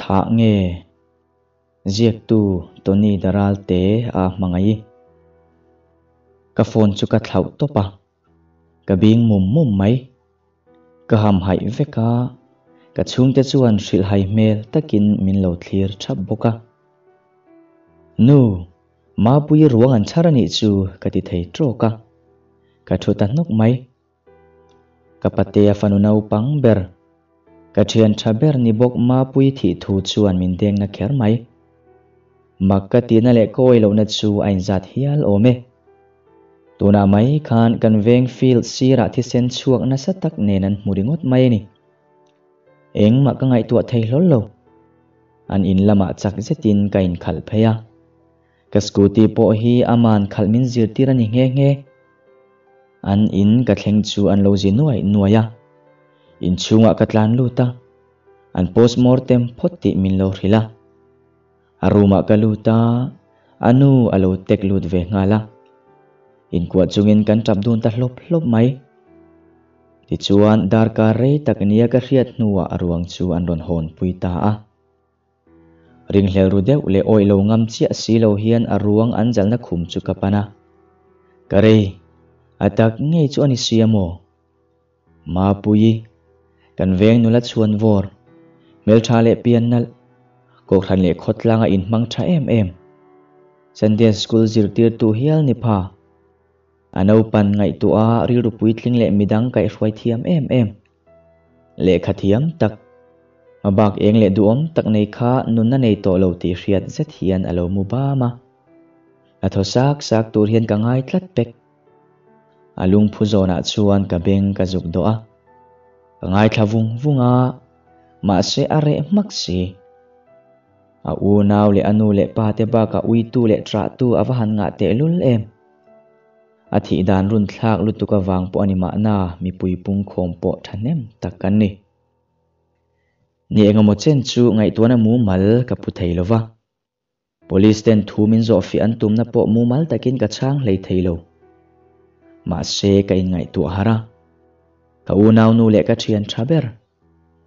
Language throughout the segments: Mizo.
thah nge? Ziaktu Tony Daralte a hmangaih. Ka phone chu ka thlauh tawp a, ka bing mum mum mai. Ka hamhaih vek a, ka chhungte chuan hrilhhai hmel takin min lo thlir thap bawk a. Nu, Mapuii ruang an chhar a nih chu ka ti thei tawk a, ka thu ta hnawk mai. Ka patea fanu naupang ber, ka thian tha ber ni bawk Mapuii thih thu chuan min deng na kher mai. Mak ka tihna leh ka awih lohna chu a inzat hial awm e. Tunah mai khan kan veng field sirah thisen chhuak nasa tak nen an hmu ringawt mai a ni. Engmah ka ngaihtuah thei hlawl lo. An in lamah chak zetin ka inkhalh phei a. Ka scooty pawh hi aman khalh min zirtir a ni nghe nghe. An in ka thleng chu an lo zi nuai nuai a. Inchhungah ka tlan lut a. An postmortem phawt tih min lo hrilh a. A room-ah ka lut a, a nu a lo tek lut ve nghal a. Inkuah chungin kan tap dun ta hlawp hlawp mai. Tichuan, darkar rei tak nia ka hriat hnuah a ruang chu an rawn hawnpui ta a. Ringhlel ru deuh leh awih lo ngam chiah si lo hian a ruang an zalna khum chu ka pan a. Ka rei, a tak ngei chu a ni si a maw? Mapuii, kan veng nula chhuan vawr, hmeltha leh pian nalh, Kohhran leh khawtlanga inhmang tha em em, Sunday School zirtirtu hial ni pha, a naupan ngaihtuah a rilru puitling leh midang kaihhruai thiam em em. Lehkha thiam tak, hmabak eng leh duhawm tak nei kha nunna nei tawh lo tih hriat zet hian a lo mu bam a. A thaw sak sak tur hian ka ngai tlat pek. A lungphu zawnah chuan ka beng ka zuk dawh a. Ka ngaithla vung vung a, mahse a reh hmak si. A unau leh a nu leh pa te bakah uitu leh trahtu a va han ngah tehlul em. A thih dan run thlak lutuk avang pawh a ni mahna mipui pungkhawm pawh thahnem tak kan ni. Ni engemaw chen chu ngaihtuahna mumal ka pu thei lo va. Police ten thu min zawhfiah an tumna pawh mumal takin ka chhang hlei thei lo. Mahse ka inngaihtuah har a. Ka unaunu leh ka thian tha ber.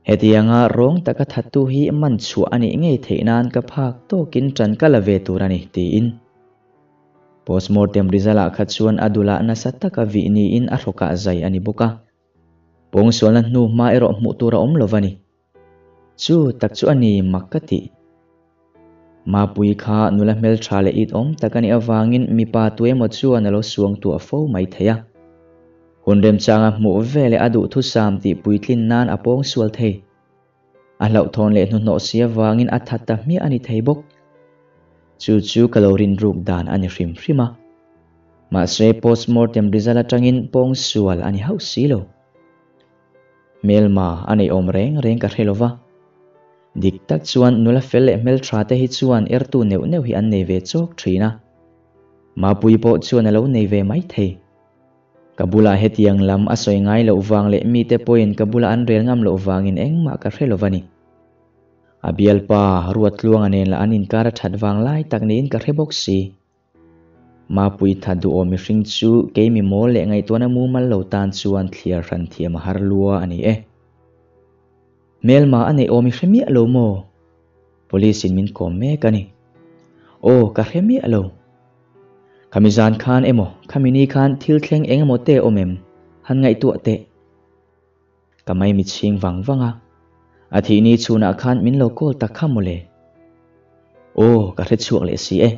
Hetianga rawng taka thattu hi man chhuah a nih ngei theih nan ka phak tawkin tan ka la ve tur a ni, tiin. Postmortem result ah kha chuan a dulah nasa taka vih niin a hrawkah zai a ni bawk a. Pawngsualna hnu hma erawh hmuh tur a awm lo va ni. Chu tak chu a ni mak ka tih. Mapui kha nula hmeltha leh it awm tak a nih avangin mipa tuemaw chuan a lo suang tuah fo mai thei a. Hun remchanga hmuh veleh a duhthusam tih puitlin nan a pawngsual thei. A hlauhthawn leh hnuhnawh si avangin a that ta hmiah a ni thei bawk. Chu chu ka lo rinruk dan a ni hrim hrim a. Mahse postmortem result atangin pawngsual a ni hauh si lo. Hmelma a nei awm reng reng ka hre lo va. Dik tak chuan nula fel leh hmeltha te hi chuan ertu neuh neuh hi an nei ve chawk thin a. Mapui pawh chuan a lo nei ve mai thei. Ka bulah hetiang lam a sawi ngai loh vang leh mite pawhin ka bula an rel ngam loh vangin engmah ka hre lo va ni. A bialpa Ruattluanga nen lah an inkar a that vang lai tak niin ka hre bawk si. Mapui tha duhawm mihring chu kei mi mawl leh ngaihtuahna mumal lo tan chuan thliar hran thiam a har lua a ni e. Hmelma a neih awm i hre miah lo maw? Police in min kawm mek a ni. Aw, ka hre miah lo. Khami zan khan emaw, khami ni khan thil thleng eng emaw te awm em? Han ngaihtuah teh. Ka mai mi chhing vang vang a. A thih ni chhunah khan min lo call tak kha mawle. Aw, ka hre chhuak leh si e.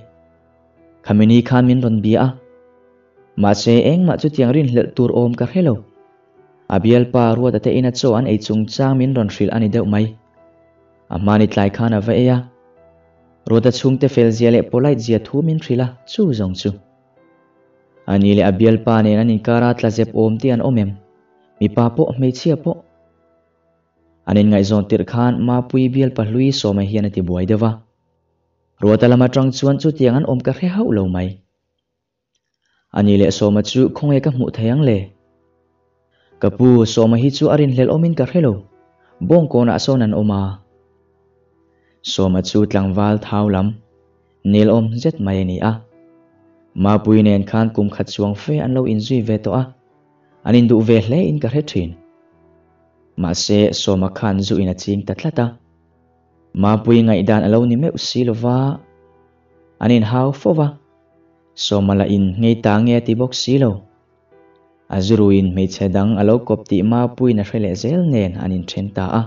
Khami ni khan min rawn bia a. Mahse, engmah chutiang rinhlelh tur awm ka hre lo. A bialpa Ruata te ina chaw an ei chungchang min rawn hrilh a ni deuh mai. A hmani tlai khan a va ei a. Ruata chhungte fel zia leh polite zia thu min hrilh a, chu zawng chu. A ni leh a bialpa nen an inkara tla zep awm te an awm em? Mipa pawh hmeichhia pawh. An inngaihzawn tirh khan Mapuii bialpa hlui sawma hian a ti buai deuh va. Ruata lam atang chuan chutiang an awm ka hre hauh lo mai. A ni leh Sawma chu khawnge ka hmuh thei ang le? Ka pu, Sawma hi chu a rinhlelh awmin ka hre lo. Bawngkawnah sawn an awm a. Sawma chu tlangval thau lam, nel awm zet mai a ni a. Mapui nen khan kum khat chuang fe an lo inzui ve tawh a, an induh ve hle in ka hre thin. Mahse, Sawma khan zu in a ching ta tlat a. Mapui ngaihdan a lo ni meuh si lo va, an inhau fo va, Sawma lah in ngei ta nge a ti bawk si lo. A zuruin hmeichhe dang a lo kawp tih Mapuiin a hre leh zel nen an inthen ta a.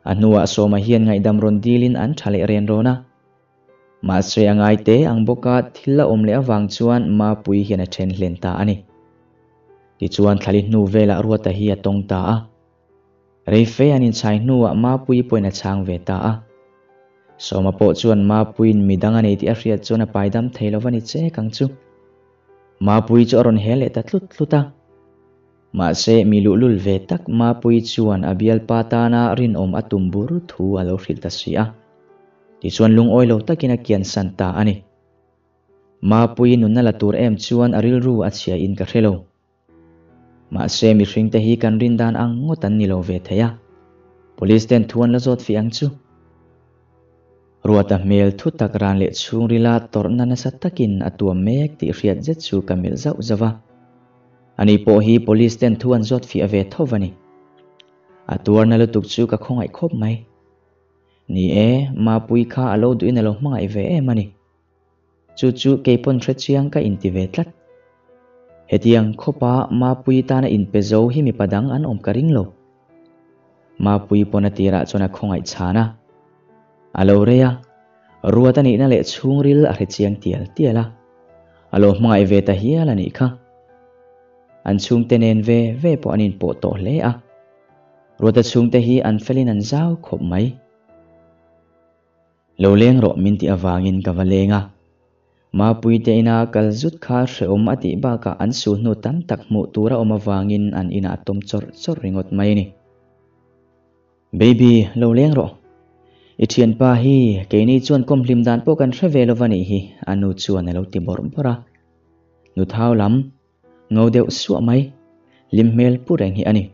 A hnuah Sawma hian ngaihdam rawn dilin an tha leh ren rawn a. Mahse a ngai te ang bawka thil a awm leh avang chuan Mapui hian a then hlen ta a ni. Tichuan thlali hnu velah Ruata hi a tawng ta a. Reife an inchhai hnuah Mapuii pawhin a chhang ve ta a. Sawma pawh chuan Mapuiin midang a nei tih a hriat chuan a paidam thei lo va ni chek ang chu. Mapuii chu a rawn hel leh ta tlut tlut a. Mahse mi luhlul ve tak Mapuii chuan a bialpa tana rinawm a tum bur thu a lo hrilh ta si a. Tichuan lungawi lo takin a kiansan ta a ni. Mapuii nunna la tur em chuan a rilru a chhia in ka hre lo. Mahse mihring te hi kan rin dan ang ngawt an ni lo ve thei a, Police ten thu an la zawt fih ang chu. Ruata hmel thu tak ran leh chhungrila tawrhna nasa takin a tuam mek tih hriat zet chu ka melh zauh zauh a. Ani pawh hi Police ten thu an zawt fiah ve tho va ni. A tuarna lutuk chu ka khawngaih khawp mai. Ni e, Mapui kha a lo duhin a lo hmangaih ve em a ni. Chu chu kei pawn hre chiang ka inti ve tlat. Hetiang khawpa Mapui tana inpe zo hi mipa dang an awm ka ring lo. Mapui pawn a tirah chuan a khawngaih chhan a. A lo rei a, ruat a nihna leh chhungril a hre chiang tial tial a. A lo hmangaih ve ta hial a nih kha. An chhungte nen ve ve pawh an inpawh tawh hle a. Ruata chhungte hi an felin an zau khawp mai. Lo leng rawh min tih avangin ka va leng a. Mapuite ina kal zut kha hrehawm a tih bakah an su hnu tam tak hmuh tur a awm avangin an inah a tawm chawrh chawrh ringawt mai a ni. Baby, lo leng rawh. I thianpa hi keini chuan kawmhlim dan pawh kan hre ve lo va nih hi, a nu chuan a lo ti bawrh bawrh a. Nu thau lam, ngo deuh suah mai, hlim hmel pu reng hi a ni.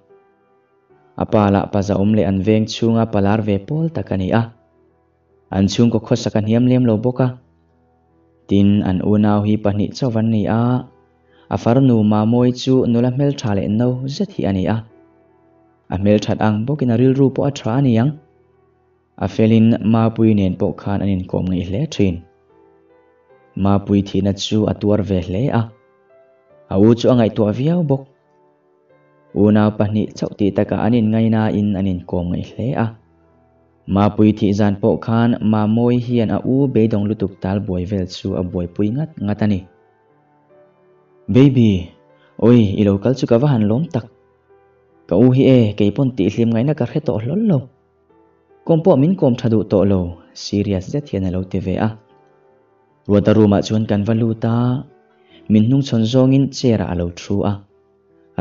A pa lah pa zahawm leh an veng chhunga palar ve pawl tak a ni a. An chhungkaw khawsak a hniam lem lo bawk a. Tin, an unau hi pahnih chauh an ni a, a farnu Mamawii chu nula hmeltha leh no zet hi a ni a. A hmelthat ang bawkin a rilru pawh a tha a ni ang. A felin Mapuii nen pawh khan an inkawm ngeih hle thin. Mapuii thihna chu a tuar ve hle a. A u chu a ngaihtuah viau bawk. Unau pahnih chauh tih takah an inngainain an inkawm ngaih hle a. Mapui thih zan pawh khan Mamawi hian a u beidawng lutuk tal buai vel chu a buaipui ngat ngat a ni. Baby, awi i lo kal chu ka va han lawm tak. Ka u hi e, kei pawn tihhlim ngaihna ka hre tawh hlawl lo. Kawm pawh min kawm tha duh tawh lo, serious zet hian a lo ti ve a. Ruata room ah chuan kan va lut a, min hnungchhawn zawngin chair ah a lo thu a,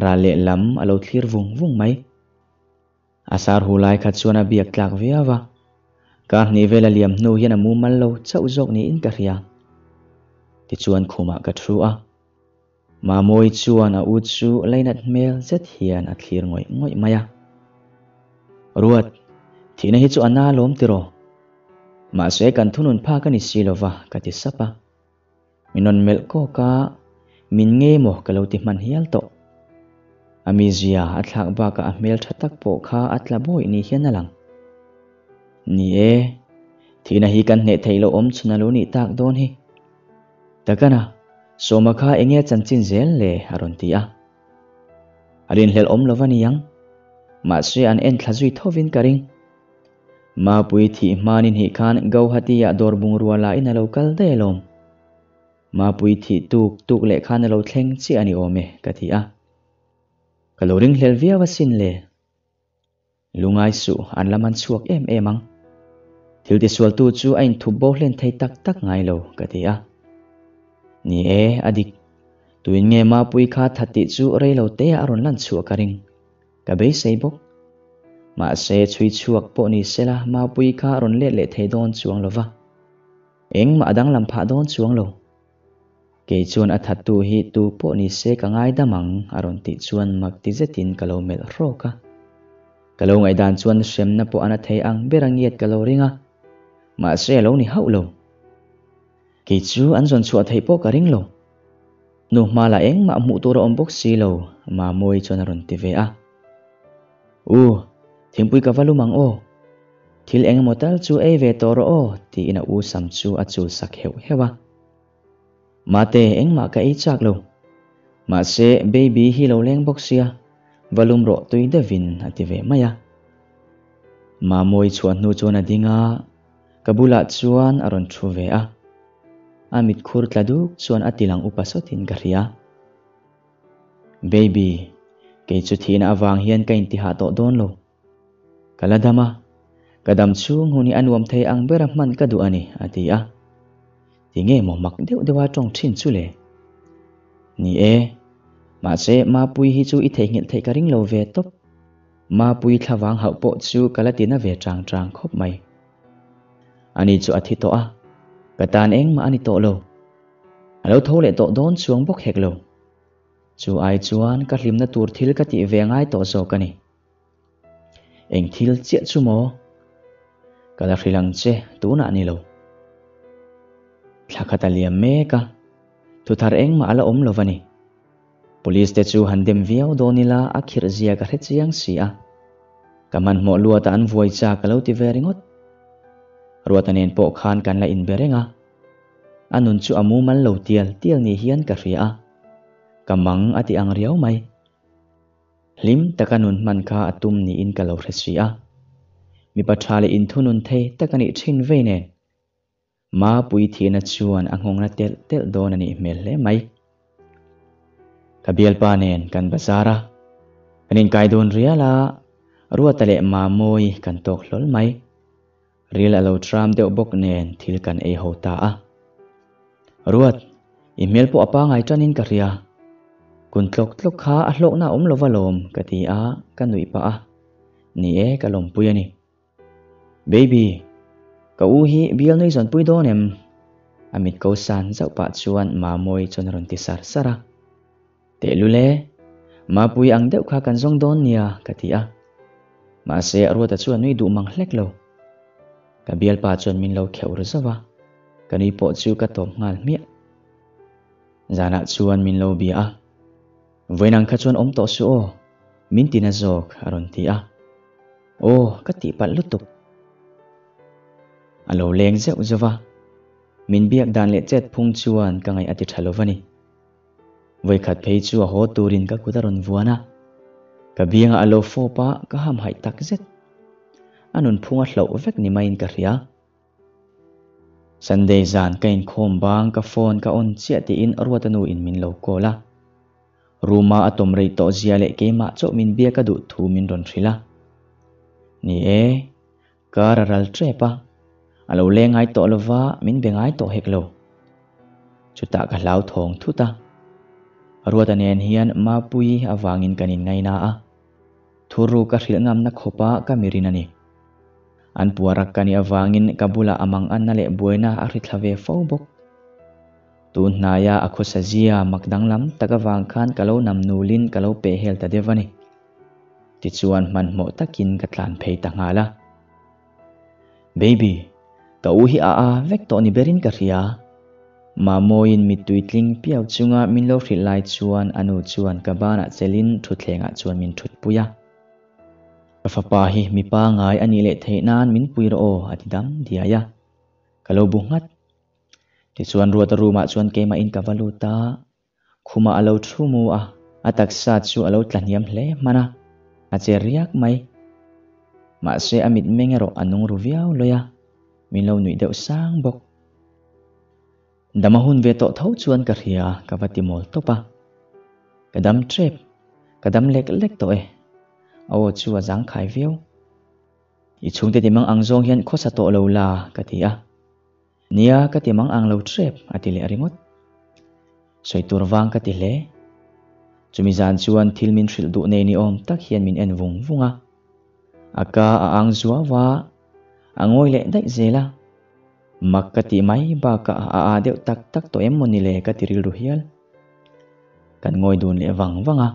ral leh lam a lo thlir vung vung mai. A sar hu lai kha chuan a biak tlak viau a, kar hnih vel a liam hnu hian a mumal lo chauh zawk niin ka hria. Tichuan khumah ka thu a, Mamawi chuan a u chu lainat hmel zet hian a thlir ngawih ngawih mai a. Ruat, thihna hi chu a na lawm tiraw? Mahse kan thunun phak a ni si lova ka ti sap a. Min rawn melh kawk a, min ngei maw ka lo ti hman hial tawh. A mizia a thlak bakah a hmel tha tak pawh kha a tla bawih ni hian a lang. Ni e, thihna hi kan hneh theih loh awm chhun a lo nih tak dawn hi. Takana, Sawma kha enge a chanchin zel le? a rawn ti a. A rinhlelh awm lo va niang. Mahse an en thla zui thovin ka ring. Mapui thih hmanin hih khan Gauhati-ah dawr bungrua lain a lo kal daih alawm. Mapui thih tuk tuk leh khan a lo thleng chiah a ni awm e, ka ti a. Ka lo ringhlel viau asin le. Lungai suh, an la man chhuak em em ang. Thil tisualtu chu a inthup bo hlen thei tak tak ngai lo, ka ti a. Ni e, a dik. Tuin nge Mapui kha that tih chu rei lo te a rawn lan chhuah ka ring. Ka beisei bawk. Mahse, chhui chhuak pawh ni sela Mapui kha a rawn let leh thei dawn chuang lo va. Engmah a danglam phah dawn chuang lo. Kei chuan a thattu hi tu pawh ni se ka ngaidam ang a rawn tih chuan mak ti zetin ka lo melh hrawk a. Ka lo ngaihdan chuan hremna pawh a na thei ang ber a ngiat ka lo ring a, mahse a lo ni hauh lo. Kei chu an zawn chhuah theih pawh ka ring lo. Nu hma lah engmah hmuh tur a awm bawk si lo, Mamawii chuan a rawn ti ve a. U, thingpui ka va lum ang aw. Thil engemaw tal chu ei ve tawh rawh aw, tiin a u sam chu a chul sak heuh heuh a. Mate, engmah ka ei chak lo. Mahse, baby hi lo leng bawk sia, va lum rawh tui deuhin a ti ve mai a. Mamawi chhuah hnu chuan a ding a, ka bulah chuan a rawn thu ve a. A mitkhur tla duk chuan a tilang upa sawtin ka hria. Baby, kei chu thihna avang hian ka intihah tawh dawn lo. Ka la dam a, ka dam chhung hun hi a nuam thei ang bera hman ka duh a ni, a ti a. Ti nge maw mak deuh deuha tawng thin chu le? Ni e, mahse Mapui hi chu i theihnghilh theih ka ring lo ve tawp. Mapui thlavang hauh pawh chu ka la ti na ve chang chang khawp mai. Ani chu a thi tawh a, ka tan engmah a ni tawh lo. A lo tho leh tawh dawn chuang bawk hek lo. Chu ai chuan ka hlimna tur thil ka tih ve ngai tawh zawk a ni. Eng thil chiah chu maw? Ka la hrilh ang che, tunah ni lo. Thla khat a liam mek a, thuthar engmah a la awm lo va ni. Police te chu han dem viau dawn ila a khirh zia ka hre chiang si a. Ka hmanhmawh luata an vuai chak ka lo ti ve ringawt. Ruata nen pawh khan kan la inbe reng a. A nun chu a mumal lo tial tial ni hian ka hria a. Ka mang a ti ang riau mai. Hlim taka nun hman kha a tum niin ka lo hre si a. Mipa tha leh inthunun thei tak a nih thin vei nen. Mapui thihna chuan a nghawngna telh telh dawn a nih hmel hle mai. Ka bialpa nen kan bazar a, kan inkai dun rial a, Ruata leh Mamawi kan tawk hlawl mai. Ril a lo tram deuh bawk nen thil kan ei ho ta a. Ruat, i hmel pawh a pangai tanin ka hria. Kun tlawk tlawk kha a hlawkna a awm lova lawm ka ti a, ka nuih pah a. Ni e, ka lawmpui a ni. Baby, ka u hi bial nui zawnpui dawn em? A mit ko san zauh pah chuan Mamawi chuan a rawn ti sar sar a. Tehlul e, Mapui ang deuh kha kan zawng dawn nia, ka ti a. Mahse, Ruata chu a nui duh mang hlek lo. Ka bialpa chuan min lo kheuh ru zauh a, ka nui pawh chu ka tawp nghal hmiah. Zanah chuan min lo bia a, Vawiin ang kha chuan awm tawh suh aw, min ti na zawk, a rawn ti a. Aw, ka tihpalh lutuk. A lo leng zeuh zeuh a, min biak dan leh chet phung chuan ka ngaih a ti tha lo va ni. Vawikhat phei chu a haw turin ka kut a rawn vuan a, ka biangah a lo fawp a, ka hamhaih tak zet. A nunphung a hloh vek ni maiin ka hria. Sunday zan ka inkhawm bang ka phone ka on chiah tiin Ruata nu in min lo call a. Room a a tawm rei tawh zia leh keimah chauh min biak a duh thu min rawn hrilh a. Ni e, Kar a ral tep a, a lo leng ngai tawh lova min be ngai tawh hek lo. Chutah ka hlauthawng thut a. Ruata nen hian Mapuii avangin kan inngaina a, thuruk ka hrilh ngamna khawpa ka mirin a ni. An puarak ka nih avangin ka bulah a manganna leh buaina a hri thla ve fo bawk. Tun hnaia a khawsa zia mak danglam tak avang khan ka lo namnulin ka lo pehhel ta deuh a ni. Tichuan hmanhmawh takin ka tlan phei ta nghal a. Baby, ka u hi a a vek tawh ni berin ka hria. Mamawiin mittui tling piau chunga min lo hrilh lai chuan a nu chuan ka banah chelin thutthlengah chuan min thutpui a. Ka fapa hi mi pangai a nih leh theih nan min pui rawh aw a ti dam diai a. Ka lo bu nghat. Tichuan Ruata room ah chuan keimahin ka va lut a. Khumah a lo thu mu a, a taksa chu a lo tla hniam hle hman a, a che riak mai. Mahse a mitmeng erawh a nung ru viau lawi a, min lo nuih deuh sang bawk. Dam a hun ve tawh tho chuan ka hria ka va ti mawl tawp a. Ka dam tep, ka dam lek lek tawh e. A aw chu a zangkhai viau. I chhungte ti mang ang zawng hian khawsa tawh lo la ka ti a. Nia, ka ti mang ang lo ṭep, a ti leh ringawt. Sawi tur vang ka ti hle. Chumi zan chuan thil min hrilh duh nei ni awm tak hian min en vung vung a. A ka a ang zuau a, a ngawi leh daih zel a. Mak ka tih mai bakah a a deuh tak tak tawh em maw ni le ka ti rilru hial. Kan ngawi dun leh vang vang a.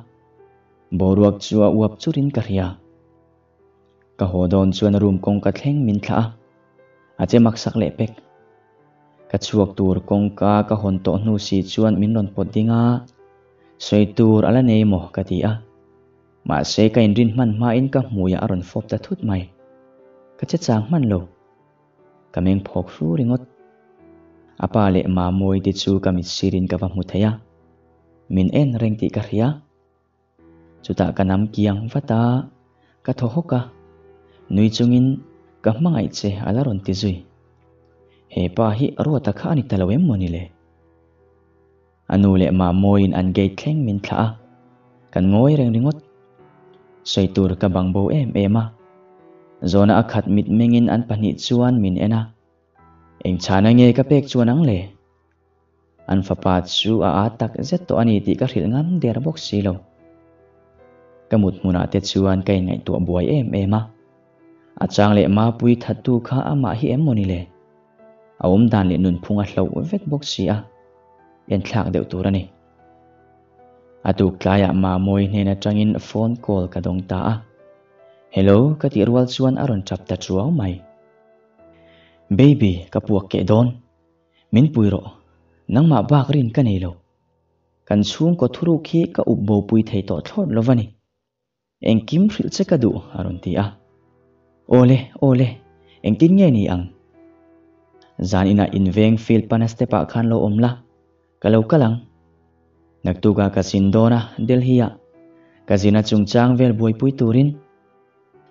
Boruak chu a uap churin ka hria. Ka haw dawn chuan room kawngka thleng min thlah a, a che mak sak leh pek. Ka chhuak tur kawngka ka hawn tawh hnu si chuan min rawn pawt ding a, sawi tur a la nei maw ka ti a. Mahse ka inrin hman hmain ka hmuiah a rawn fawp ta thut mai. Ka che chang hman lo. Ka meng phawk hru ringawt. A pa leh Mamawii te chu ka mit sirin ka va hmu thei a. Min en reng tih ka hria. Chutah ka nam kiang vat a, ka thaw hawk a. Nui chungin ka hmangaih che a la rawn ti zui. He pa hi Ruata kha a ni ta lo em maw ni le? A nu leh Mamawiin an gate thleng min thlah a, kan ngawi reng ringawt. Sawi tur ka bang bo em em a. Zawhna a khat mitmengin an pahnih chuan min en a. Eng chhana nge ka pek chuan ang le? An fapa chu a â tak zet tawh a ni tih ka hrilh ngam der bawk si lo. Ka mut hmunah te chuan ka inngaihtuah buai em em a. A chang leh Mapui thattu kha amah hi em maw ni le? A awmdan leh nunphung a hloh vek bawk si a, enthlak deuh tur a ni. A tuk tlaiah Mamawi hnen atangin phone call ka dawng ta a. Hello ka tih rual chuan a rawn tap ta chuau mai. Baby ka puak keh dawn. Min pui rawh. Nangmah bak rin ka nei lo. Kan chhungkaw thuruk hi ka up bo pui thei tawh thlawt lo va ni. Engkim hrilh che ka duh, a rawn ti a. Awle, awle, engtin nge ni ang? Zan inah inveng field pana step ah khan lo awm la, ka lo kal ang. Naktukah ka zin dawn a, Delhi ah. Ka zin a chungchang vel buaipui turin.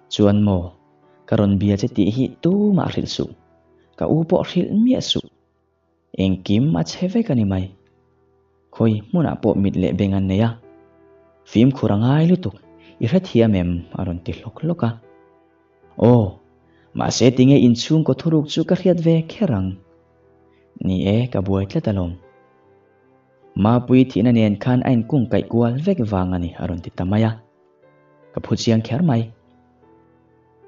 Chuan maw, ka rawn bia che tih hi tumah hrilh suh. Ka u pawh hrilh miah suh. Engkim a chhe vek a ni mai. Khawi hmunah pawh mit leh beng an nei a. Fimkhur a ngai lutuk, i hrethiam em? a rawn ti hlawk hlawk a. Aw, mahse tinge inchhungkaw thuruk chu ka hriat ve kher ang. Ni e, ka buai tlat alawm. Mapui thihna nen khan a inkung kaih kual vek vang a ni a rawn ti ta mai a. Ka phu chiang kher mai.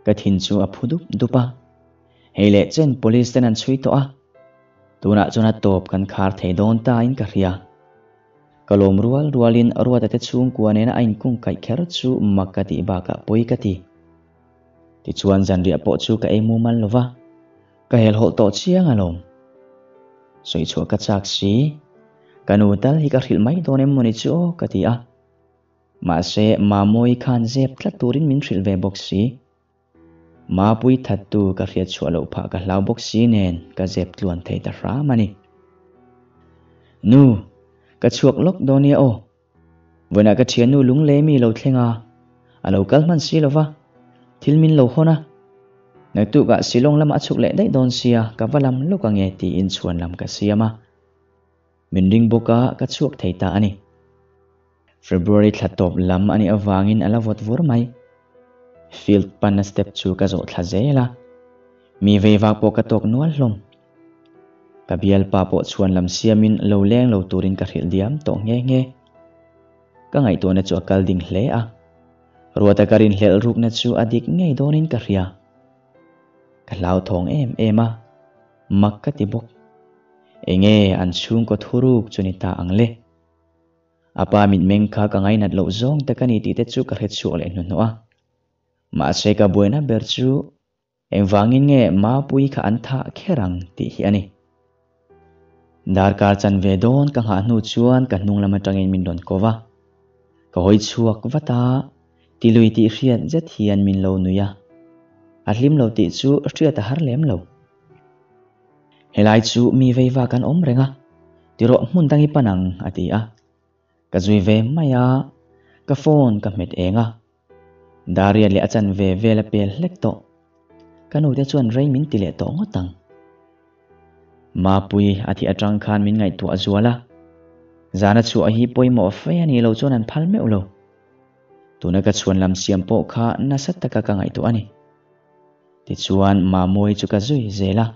Ka thin chu a phu dup dup a. Hei leh chen police ten an chhui tawh a, tunah chuan a tawp kan khar thei dawn ta in ka hria. Ka lawm rual rualin Ruata te chhungkua nena a inkung kaih kher chu mak ka tih bakah pawi ka ti. Tichuan zanriah pawh chu ka ei mumal lo va, ka helhawlh tawh chiang alawm. Sawichhuah ka chak si, ka nu tal hi ka hrilh mai dawn em mawni chu aw ka ti a. Mahse Mamawii khan zep tlat turin min hrilh ve bawk si. Mapui thattu ka hriat chhuah loh phah ka hlau bawk si nen ka zep tluan thei ta hram a ni. Nu, ka chhuak lawk dawn nia aw. Vawiinah ka thiannu lunglei mi lo thleng a, a lo kal hman si lo va, thil min lo hawn a. Naktukah Shillong lamah a chhuk leh daih dawn sia, ka va lam lawk ange tiin chhuan lam ka siam a. Min ring bawk a, ka chhuak thei ta a ni. February thla tawp lam a nih avangin a la vawt vur mai. Field panna step chu ka zawh thla zel a, mi vei vak pawh ka tawk nual hlawm. Ka bialpa pawh chhuan lam siamin lo leng lo turin ka hrilh diam tawh nghe nghe. Ka ngaihtuahna chu a kal ding hle a, Ruata ka rinhlelh rukna chu a dik ngei dawnin ka hria. Ka hlauthawng em em a, mak ka ti bawk. Enge an chhungkaw thuruk chu ni ta ang le? A pa mitmeng kha ka ngainat loh zawng tak a ni tih te chu ka hre chhuak leh hnuhnawh a. Mahse ka buaina ber chu engvangin nge Mapui kha an thah kher ang tih hi a ni. Darkar chanve dawn ka nghah hnu chuan ka hnung lam atangin min rawn ko va. Ka hawi chhuak vat a, tilui tih hriat zet hian min lo nui a. A hlim lo tih chu hriat a har lem lo. Helai chu mi veiva kan awm reng a, tirawh hmun dang i pan ang, a ti a. Ka zui ve mai a, ka phone ka hmet eng a. Dariat leh a chanve vel a pel hlek tawh. Ka nute chuan rei min ti leh tawh ngawt ang. Mapui a thih atang khan min ngaihtuah zual a. Zana chhuah hi pawimawh fe a nih loh chuan an phal meuh lo. Tuna ka chhuan lam siam pawh kha nasa taka ka ngaihtuah a ni. Tichuan Mamawii chu ka zui zel a,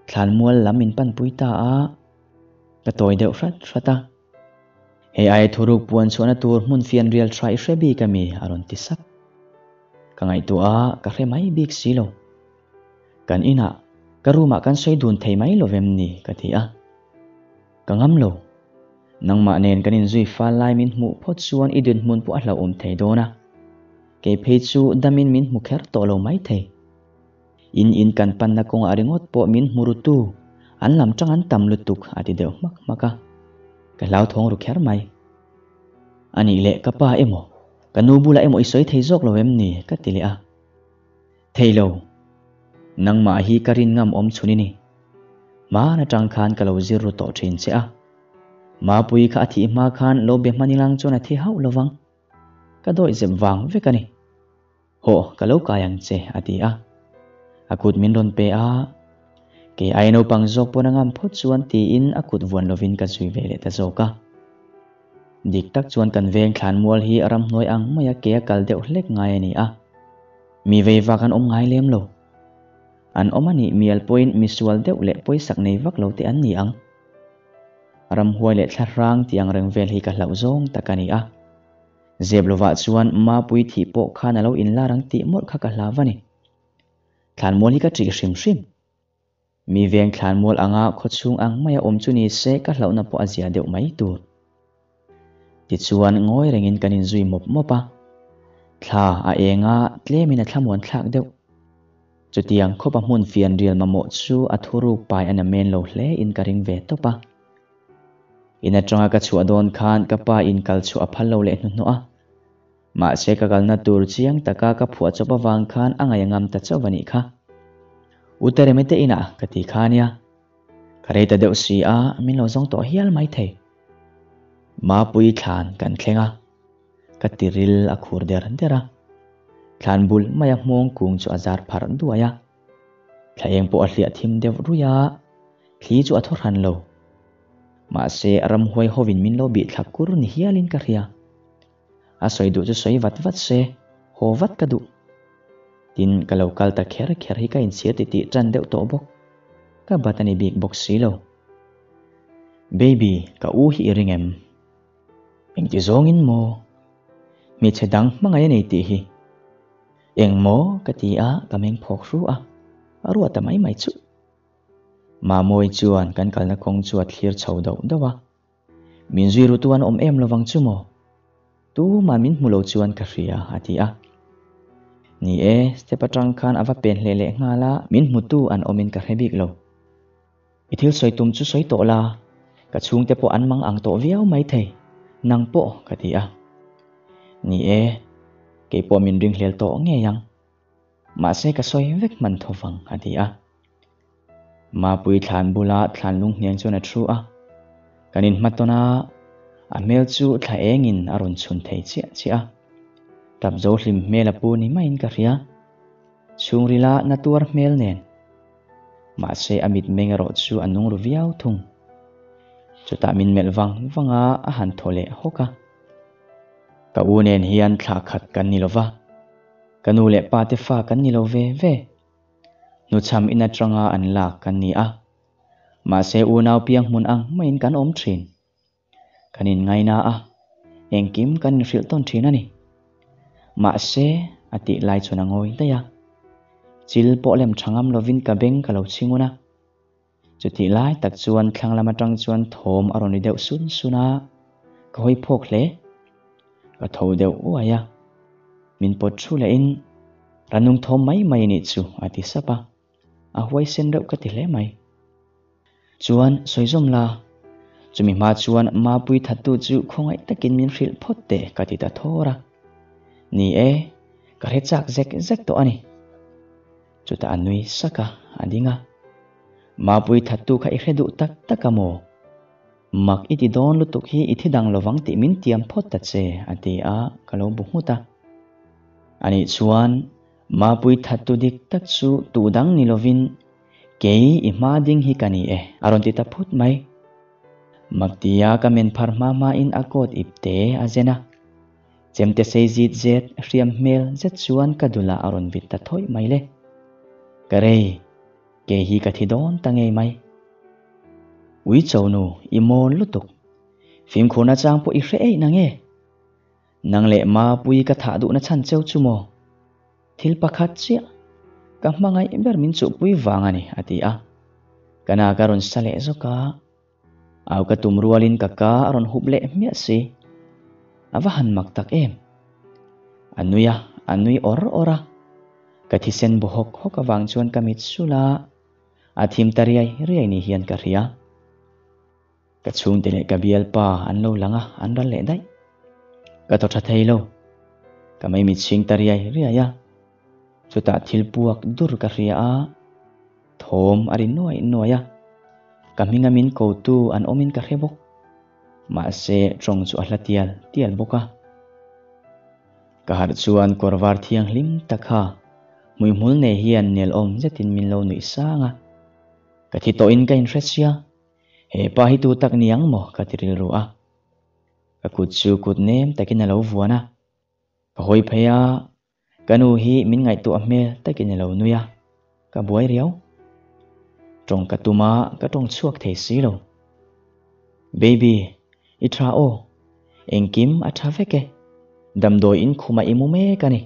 thlanmual lam min panpui ta a, ka tawi deuh hrat hrat a. Hei aia thuruk puan chhuahna tur hmun fian rial tha i hre bik ami? a rawn ti sap. Ka ngaihtuah a, ka hre mai bik si lo. Kan inah, ka room ah kan sawi dun thei mai lo vem ni? ka ti a. Ka ngam lo. Nangmah nen kan inzui fal lai min hmuh phawt chuan i dinhmun pawh a hlauhawm thei dawn a. Kei phei chu damin min hmu kher tawh lo mai thei. In in kan panna kawngah ringawt pawh min hmu rutu, an lam tang an tam lutuk a ti deuh hmak hmak a. Ka hlauthawng ru kher mai. Anih leh ka pa emaw, ka nu bulah emaw i sawi thei zawk lo em ni? ka ti leh a. Thei lo. Nangmah hi ka rin ngam awm chhun i ni. Hman atang khan ka lo zir ru tawh thin che a. Mapui kha a thih hma khan lo be hman ilang chuan a thi hauh lovang. Ka dawih zep vang vek a ni. Hawh, ka lo kai ang che, a ti a. A kut min rawn pe a. Kei ai naupang zawk pawn a ngam phawt chuan tiin a kut vuan lovin ka zui ve leh ta zawk a. Dik tak chuan kan veng thlan mual hi ramhnuai ang maia ke a kal deuh hlek ngai a ni a. Mi vei vak an awm ngai lem lo. An awm a nih mial pawhin misual deuh leh pawisak nei vak lo te an ni ang. Ramhuai leh thlahrang tih ang reng vel hi ka hlauh zawng tak a ni a. Zep lovah chuan Mapui thih pawh khan a lo inlar ang tih mawlh kha ka hlau a ni. Thlanmual hi ka ṭih hrim hrim. Mi veng thlanmual anga khawchhung ang maia awm chu ni se ka hlauhna pawh a zia deuh mai tur. Tichuan ngawi rengin kan inzui mawp mawp a. Thla a eng a, tlemin a thlamuan thlak deuh. Chutiang khawpa hmun fianrial mamawh chu a thuruk pai a namen lo hle in ka ring ve tawp a. In atanga ka chhuah dawn khan ka pa in kal chhuah a phal lo leh hnuhnawh a. Mahse ka kalna tur chiang taka ka phuah chawp avang khan a ngaih a ngam ta chauh a nih kha. U Teremi te inah ka ti kha nia. Ka rei ta deuh si a, min lo zawng tawh hial mai thei. Mapui thlan kan thleng a, ka tiril a khur der der a. Thlan bul maia hmawng kung chu a zar pharh duai a. Thla eng pawh a hliah thim deuh ruih a, thli chu a thaw hran lo. Mahse ramhuai hovin min lo bih thla kur ni hialin ka hria. A sawi duh chu sawi vat vat se, haw vat ka duh. Tin, ka lo kal ta kher kher hi ka inchhir titih tan deuh tawh bawk. Ka bat a ni bik bawk si lo. Baby, ka u hi i ring em? Engti zawngin maw? Hmeichhe dang hmangaih a nei tih hi. Eng maw? ka ti a, ka meng phawk hru a. A ruat ta mai mai chuh. Mamawii chuan kan kalna kawng chu a thlir chho dauh dauh a. Min zui rutu an awm em lovang chu maw? Tumah min hmu lo chuan ka hria, a ti a. Ni e, step atang khan a va pen hle leh nghal a, min hmutu an awmin ka hre bik lo. I thil sawi tum chu sawi tawh la, ka chhungte pawh an mang ang tawh viau mai thei, nang pawh, ka ti a. Ni e, kei pawh min ringhlel tawh ngei ang. Mahse ka sawi vek hman tho vang, a ti a. Mapui thlan bula thlan lung hniang chuan a thu a, kan inhmatawn a, a hmel chu thla engin a rawn chhun thei chiah chiah a. Tap zo hlim hmel a pu ni maiin ka hria. Chhungrila na tuar hmel nen. Mahse a mitmeng erawh chu a nung ru viau thung. Chutah min melh vang vang a, a han thaw leh hawk a. Ka u nen hian thla khat kan ni lova, ka nu leh pa te fa kan ni lo ve ve. Hnuchham in atanga an lak kan ni a, mahse unau piang hmun ang maiin kan awm thin. Kan inngaina a, engkim kan inhrilh tawn thin a ni. Mahse, a tih lai chuan a ngawi daih a. Chil pawh lem tha ngam lovin ka beng ka lo chhingun a. Chutih lai tak chuan thlang lam atang chuan thawm a rawn ri deuh sun sun a, ka hawi phawk hle. Ka tho deuh uai a, min pawt thu lehin, Ranung thawm mai mai a nih chu, a ti sap a. A huaisen reuh ka ti hle mai. Chuan sawi zawm la, chumi hma chuan Mapui thattu chu khawngaih takin min hrilh phawt teh ka ti ta thawr a. Ni e, ka hre chak zek zek tawh a ni. Chutah a nui sak a, a ding a. Mapui thattu kha i hre duh tak tak a maw? Mak i ti dawn lutuk hi i thi dang lovang tih min tiam phawt ta che, a ti a, ka lo bu nghut a. Anih chuan Mapui thattu dik tak chu tu dang ni lovin Kei i hma ding hi ka ni e, a rawn ti ta phut mai. Maktia ka men phar hma hmain a coat ip te a zen a. Chemte sei zit zet hriam hmel zet chuan ka dulah a rawn vit ta thawih mai le. Ka rei, kei hi ka thi dawn ta ngei mai. Ui cho nu, i mawn lutuk. Fimkhurna chang pawh i hre eih na nge? Nang leh Mapui ka thah duhna chhan cheu chu maw? Thil pakhat chiah, ka hmangaih ber min chuhpui vang a ni, a ti a. Ka nak a rawn sa leh zawk a. Au ka tum rualin ka ka a rawn hup leh hmiah si. A va han mak tak em! A nui a, a nui awr awr a. Ka thisen bu hawk hawk avang chuan ka mit sul a, a thim ta riai riai ni hian ka hria. Ka chhungte leh ka bialpa an lo lang a, an ral leh daih. Ka thaw tha thei lo. Ka mei mit chhing ta riai riai a. Chutah thil puak dur ka hria a. Thawm a ri nuaih nuaih a, ka hminga min kotu an awmin ka hre bawk. Mahse, tawng chu a hla tial tial bawk a. Ka harh chuan kawr var thianghlim tak kha hmuihmul nei hian nelawm zetin min lo nuih sang a. Ka thi tawhin ka inhre sia, he pa hi tu tak ni ang maw ka ti rilru a. Ka kut chu kut nem takin a lo vuan a. Ka hawi phei a, ka nu hi min ngaihtuah hmel takin a lo nui a, ka buai riau. Tawng ka tum a, ka tawng chhuak thei si lo. Baby, i tha aw, engkim a tha vek e, damdawi in khumah i mu mek a ni.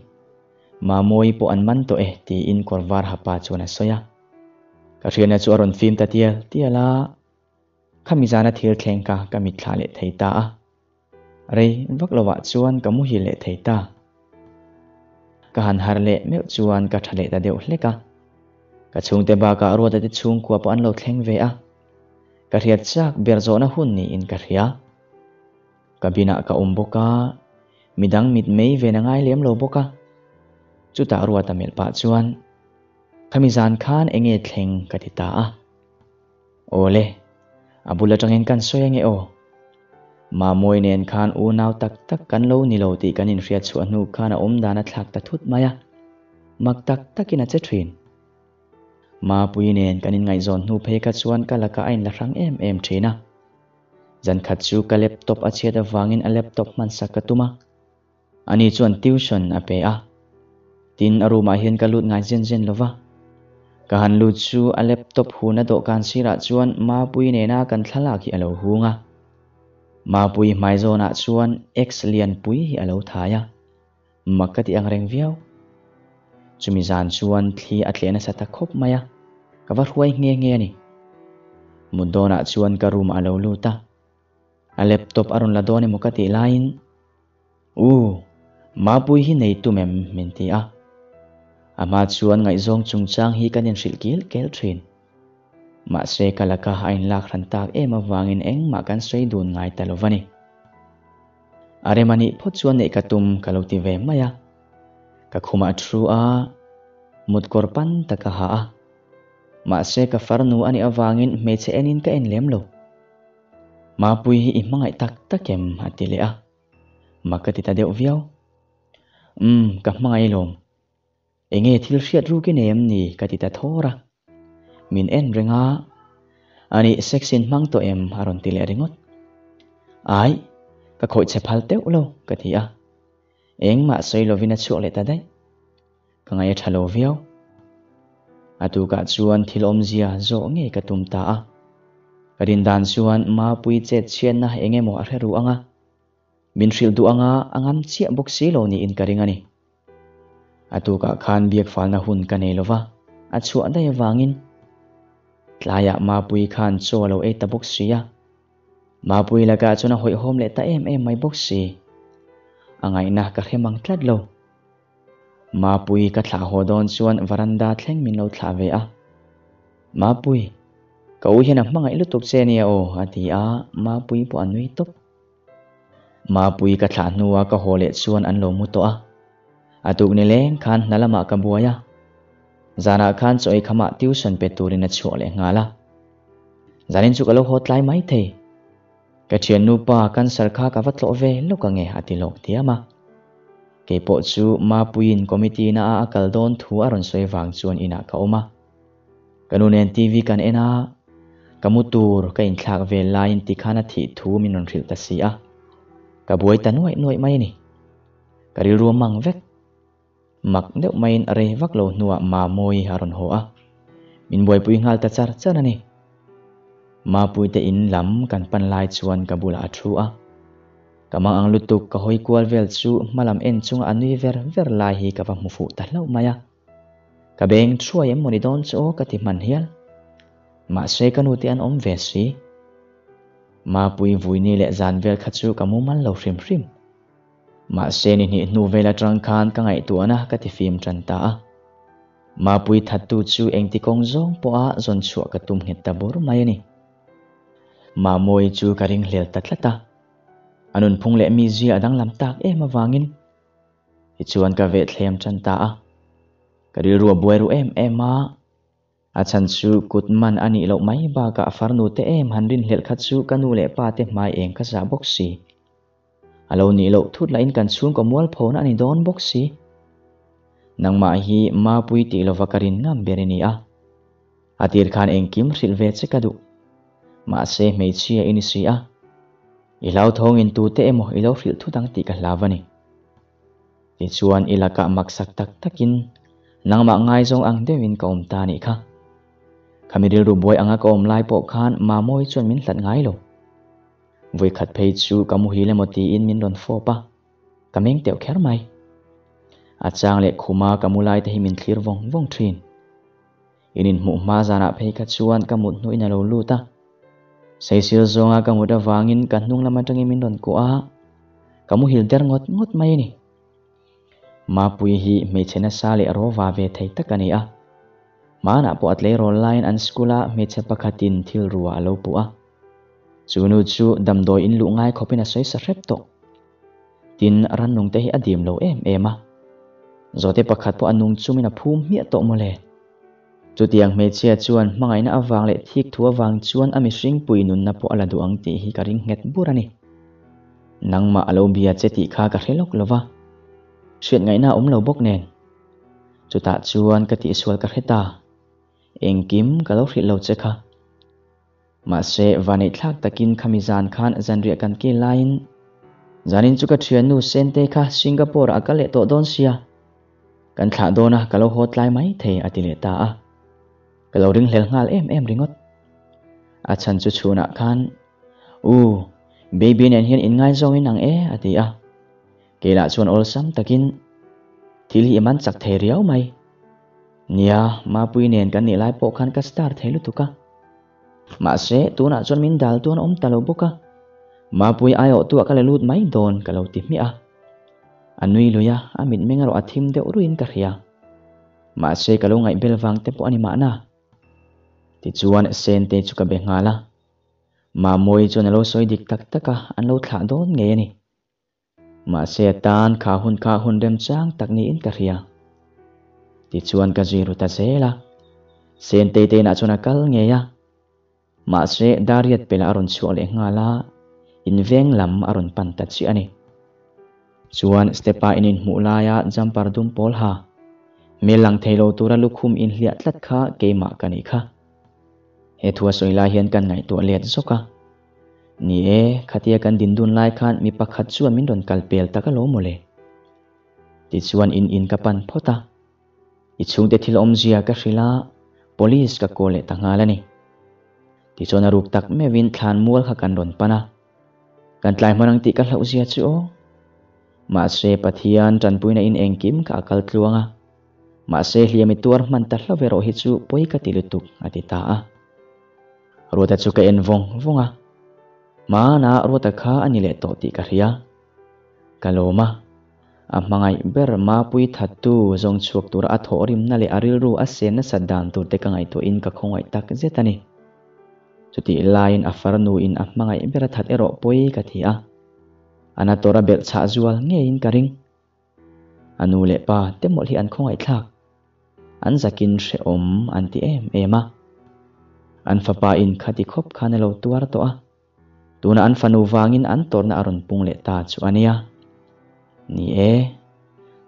Mamawi pawh an man tawh e tiin kawr var ha pa chuan a sawi a. Ka hriatna chu a rawn fim ta tial tial a, khami zana thil thleng kha ka mitthla leh thei ta a. Rei vak lovah chuan ka muhil leh thei ta. Ka han harh leh meuh chuan ka tha leh ta deuh hlek a. Ka chhungte bakah Ruata te chhungkua pawh an lo thleng ve a. Ka hriat chak ber zawhna hun niin ka hria. Ka binah ka awm bawk a, midang mitmei ven a ngai lem lo bawk a. Chutah Ruata melh pah chuan, Khami zan khan enge thleng ka ti ta a. Awle, a bul atangin kan sawi ange aw. Mamawi nen khan unau tak tak kan lo ni lo tih kan inhriat chhuah hnu khan a awmdan a thlak ta thut mai a, mak tak takin a che thin. Mapui nen kan inngaihzawn hnu phei kha chuan ka lakah a inla hrang em em thin a. Zan khat chu ka laptop a chhiat avangin a laptop hmansak ka tum a. Ani chuan tuition a pe a, tin a room ah hian ka lut ngai zen zen lo va. Ka han lut chu a laptop huna dawhkan sirah chuan Mapui nena kan thlalak hi a lo hung a. Mapui hmai zawnah chuan X lianpui hi a lo thai a, mak ka ti ang reng viau. Chumi zan chuan thli a tleh nasa ta khawp mai a, ka va hruai nghe nghe a ni. Mut dawnah chuan ka room ah a lo lut a. A laptop a rawn la dawn emaw ka tih laiin, U, Mapui hi nei tum em? min ti a. A hma chuan ngaihzawng chungchang hi kan inhrilh kil kel thin. Mahse ka laka a inlak hran tak em avangin engmah kan sawi dun ngai ta lo va ni. A rem anih phawt chuan neih ka tum ka lo ti ve mai a. Ka khumah a thu a, mutkawr pan tak a ha a. Mahse ka farnu anih avangin hmeichhe enin ka en lem lo. Mapui hi i hmangaih tak tak em? a ti leh a, mak ka ti ta deuh viau. Umm, ka hmangaih lawm. Enge thil hriat ruk i nei em ni? ka ti ta thawr a. Min en reng a, Anih sex in hmang tawh em? a rawn ti leh ringawt. Ai, ka khawih che phal teuh lo, ka ti a. Engmah sawi lovin a chhuak leh ta daih. Ka ngaih a tha lo viau. A tukah chuan thil awmzia zawh ngei ka tum ta a. Ka rin dan chuan Mapui chet chhiatna eng emaw a hre ru ang a. Min hrilh duh anga a ngam chiah bawk si lo niin ka ring a ni. A tukah khan biak falna hun ka nei lo va, a chhuah daih avangin tlaiah Mapui khan chaw a lo ei ta bawk si a. Mapui lakah chuan a hawihhawm leh ta em em mai bawk si. A ngaihna ka hre mang tlat lo. Mapui ka thlah haw dawn chuan varanda thleng min lo thlah ve a. Mapui, ka u hian a hmangaih lutuk che ania aw a ti a, Mapui pawh a nui tawp. Mapui ka thlah hnua ka haw leh chuan an lo mu tawh a. A tuk ni leng khan hna lamah ka buai a. Zanah khan chaw ei khamah tuition pe turin a chhuak leh nghal a. Zanin chu ka lo haw tlai mai thei. Ka thiannu pa cancer kha ka va tlawh ve lawk ange a ti lawk diam a. Kei pawh chu Mapuiin committee na a a kal dawn thu a rawn sawi vang chuan inah ka awm a. Ka nu nen TV kan en a, ka mu tur ka inthlak vel laiin tikhan a thih thu min rawn hrilh ta si a. Ka buai ta nuaih nuaih mai a ni. Ka rilru a mang vek. Mak deuh maiin a rei vak lo hnuah Mamawi a rawn haw a, min buaipui nghal ta char char a ni. Mapuite in lam kan pan lai chuan ka bulah a thu a, ka mang ang lutuk ka hawi kual vel chu hmalam en chunga a nui ver ver lai hi ka va hmu fuh ta hlauh mai a. Ka beng thuai em mawni dawn chu aw ka ti hman hial. Mahse ka nute an awm ve si. Mapui vuini leh zan vel kha chu ka mumal lo hrim hrim. Mahse ni hnih hnu vel atang khan ka ngaihtuahna ka ti fim tan ta a. Mapui thattu chu engti kawng zawng pawha zawn chhuah ka tum nghet ta bur mai a ni. Mamawi chu ka ringhlel ta tlat a. A nunphung leh mizia a danglam tak em avangin tichuan ka vehthlem tan ta a. Ka rilru a buai ru em em a. A chhan chu kut man a nih loh mai bakah farnu te em han rinhlelh kha chu ka nu leh pa te hmai eng ka zah bawk si. A lo nih loh thut lahin kan chhungkaw mualphona a ni dawn bawk si. Nangmah hi Mapui tih lova ka rin ngam ber i ni a. A tir khan engkim hrilh ve che ka duh. Mahse hmeichhia i ni si a. I hlauthawngin tute emaw i lo hrilh thut ang tih ka hlau a ni. Tichuan i lakah maksak tak takin nangmah ngaizawng ang deuhin ka awm ta anih kha. Khami rilru buai anga ka awm lai pawh khan Mamawi chuan min hlat ngai lo. Vawikhat phei chu ka muhil emaw tiin min rawn fawp a, ka meng teuh kher mai. A chang leh khuma ka mu lai te hi min thlir vawng vawng thin. In inhmuh hma zanah phei kha chuan ka mut hnuin a lo lut a. Saisir zawnga ka mut avangin ka hnung lam atangin min rawn kuah a, ka muhil der ngawt ngawt mai a ni. Mapuii hi hmeichhe nasa leh rawva ve thei tak a ni a. Hmanah pawh a tleirawl laiin an school-a hmeichhe pakhatin thil rua a lo puh a. Chu nu chu damdawi in luh ngai khawpin a sawi sa hrep tawh. Tin, rannung te hi a dim lo em em a. Zawhte pakhat pawh a nung chumin a phum hmiah tawh mawle. Chutiang hmeichhia chuan hmangaihna avang leh thik thu avang chuan a mihring pui nunna pawh a la duh ang tih hi ka ring nghet bur a ni. Nangmah a lo bia che tih kha ka hre lawk lo va, hriat ngaihna a awm lo bawk nen. Chutah chuan ka tihsual ka hre ta, engkim ka lo hrilh lo che kha. Mahse, vaneihthlak takin khami zan khan zanriah kan kil laiin zanin chu ka thiannu Sente kha Singapore ah a kal leh tawh dawn sia, kan thlah dawn a ka lo haw tlai mai thei a ti leh ta a. Ka lo ringhlel nghal em em ringawt. A chhan chu chhunah khan, U, baby nen hian inngaizawng in ang e a ti a. Kei lah chuan awlsam takin, Thil hi i man chak thei riau mai. Nia, Mapui nen kan nih lai pawh khan ka star thei lutuk a. Mahse, tunah chuan min dal tuan awm ta lo bawk a. Mapui aiawhtu ah ka la lut mai dawn ka lo ti hmiah a. A nui lui a, a mitmeng erawh a thim deuh ruiin ka hria. Mahse, ka lo ngaihbel vang te pawh a ni mahna. Tichuan, Sente chu ka be nghal a. Mamawii chuan a lo sawi dik tak tak a, an lo thlah dawn ngei a ni. Mahse a tan kha hun kha hun remchang tak niin ka hria. Tichuan ka zui ru ta zel a. Sentei te inah chuan a kal ngei a. Mahse Dariat pela a rawn chhuak leh nghal a, in veng lam a rawn pan ta chiah a ni. Chuan step-a in inhmuh laia jumper dum pawl ha, hmel lang thei lo tura lukhum inhliah tlat kha keimah ka nih kha. He thu a sawi lai hian kan ngaihtuah let zawk a. Ni e, khatia kan din dun lai khan mi pakhat chuan min rawn kal pel tak alawm mawle. Tichuan in in ka pan phawt a. I chhungte thil awmzia ka hrilh a, police ka call leh ta nghal a ni. Tichuan a ruk tak meuhin thlan mual kha kan rawn pan a. Kan tlai hman ang tih ka hlauhzia chu aw. Mahse Pathian tanpuina in engkim kha a kal tluang a. Mahse hliam i tuar hman ta hlauh erawh hi chu pawi ka ti lutuk a ti ta a. Ruata chu ka en vawng vawng a, hmanah Ruata kha a ni leh tawh tih ka hria. Ka lawm a, a hmangaih ber Mapui thattu zawng chhuak tura a thawhrimna leh a rilru a sen nasat dan tur te ka ngaihtuahin ka khawngaih tak zet a ni. Chutih laiin a farnuin a hmangaih ber a that erawh pawi ka ti a, a na tawra belhchhah zual ngeiin ka ring. A nu leh pa te mawlh hi an khawngaihthlak. An zakin hrehawm an ti em em a. An fapa in khati khawp khan a lo tuar tawh a. Tunah an fanu vangin an tawrhna a rawn pung leh ta chu a nia. Ni e,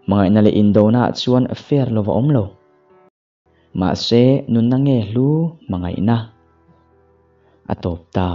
hmangaihna leh indona ah chuan fair lova awm lo. Mahse, nunna nge hlu hmangaihna a tawp ta.